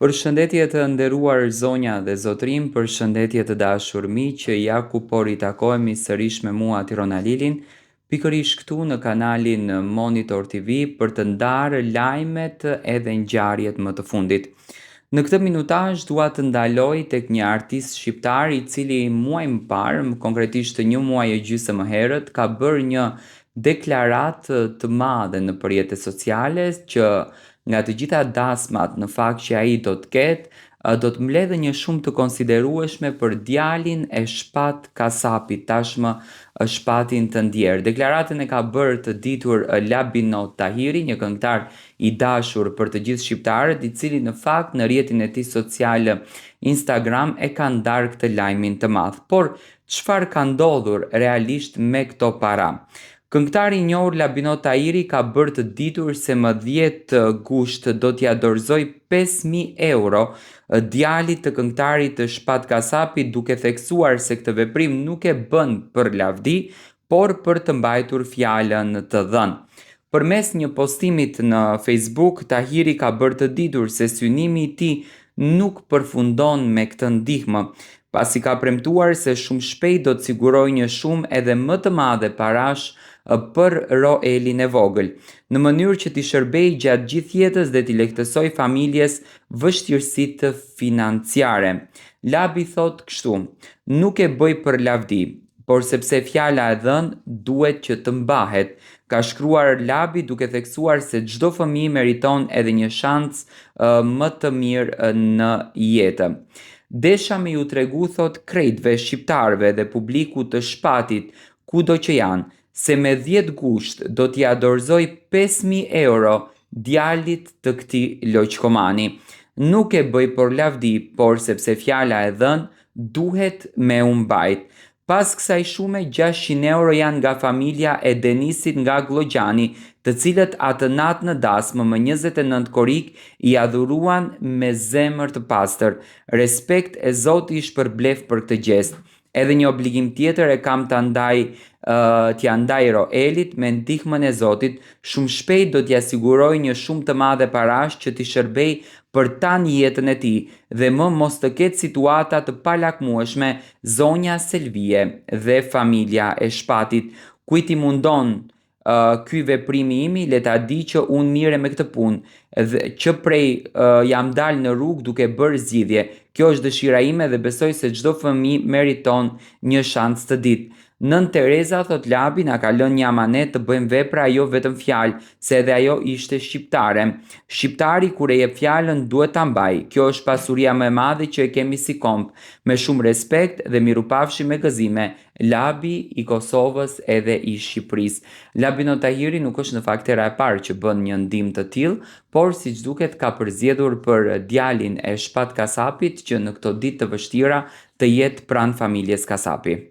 Përshëndetje të nderuar zonja dhe zotërinj, përshëndetje të dashur miq, ja ku po ritakohemi sërish me mua Tiron Halilin, pikërisht këtu në kanalin Monitor TV për të ndarë lajmet edhe ngjarjet më të fundit. Në këtë minutazh dua të ndaloj tek një artist shqiptar i cili muaj më parë, konkretisht një muaj e gjysmë më herët, ka bërë një deklaratë të madhe nëpër rrjete sociale që nga të gjitha dasmat në fakt që ai do të ketë, do të mbledhë një shumë të konsiderueshme për djalin e Shpat Kasapit, tashmë Shpatin të ndjerë. Deklaratën e ka bërë të ditur Labinot Tahiri, një këngëtar i dashur për të gjithë shqiptarët, i cili në fakt në rrjetin e tij social Instagram e ka ndarë këtë lajmin të madh. Por çfarë ka ndodhur realisht me këto para? Këngëtari i njohur Labinot Tahiri ka bërë të ditur se më 10 gusht do t'ia dorëzojë 5.000 euro djalit të këngëtarit të Shpat Kasapit duke theksuar se këtë veprim nuk e bën për lavdi, por për të mbajtur fjalën të dhënë. Përmes një postimit në Facebook, Tahiri ka bërë të ditur se synimi i tij nuk përfundon me këtë ndihmë, pasi ka premtuar se shumë shpejt do të sigurojë një shumë edhe më të madhe parash për Roelin e vogël, në mënyrë që t'i shërbejë gjatë gjithë jetës dhe t'i lehtësojë familjes vështirësitë financiare. Labi thotë kështu, nuk e bëj për lavdi, por sepse fjala e dhënë duhet që të mbahet, ka shkruar Labi duke theksuar se çdo fëmijë meriton edhe një shans më të mirë në jetë. Desha me ju tregu thot krejtve shqiptarëve dhe publikut të Shpatit, kudo që janë, se me 10 gusht do t'ia dorëzoj 5.000 euro djalit të këtij loqkomani. Nuk e bëj për lavdi, por sepse fjala e dhënë duhet me u mbajt. Pas kësaj shume 600 euro janë nga familja e Denisit nga Gllogjani, të cilët atë natë në dasmë më 29 korrik ia dhuruan me zemër të pastër. Respekt e Zoti i shpërbleftë për këtë gjest. Edhe një obligim tjetër e kam ta ndaj t'ia ndaj Roelit me ndihmën e Zotit, shumë shpejt do t'ia siguroj një shumë të madhe parash që t'i shërbejë për tanë jetën e tij dhe më mos të ketë situata të palakmueshme zonja Selvije dhe familja e Shpatit. Kujt i mundon ky veprim i imi le ta di që unë mirrem me këtë punë dhe që prej jam dalë në rrugë duke bërë zgjidhje. Kjo është dëshira ime dhe besoj se çdo fëmijë meriton një shans të dytë. Nënë Tereza, thotë Labi, na ka lënë një amanet të bëjmë vepra jo vetëm fjalë, se edhe ajo ishte shqiptare. Shqiptari kur e jep fjalën duhet ta mbajë. Kjo është pasuria më e madhe që e kemi si komb. Me shumë respekt dhe mirupafshim me gëzime, Labi i Kosovës edhe i Shqipërisë. Labinot Tahiri nuk është në fakt hera e parë që bën një ndihmë të tillë, por siç duket ka përzgjedhur për djalin e Shpat Kasapit që në këto ditë të vështira të jetë pranë familjes Kasapi.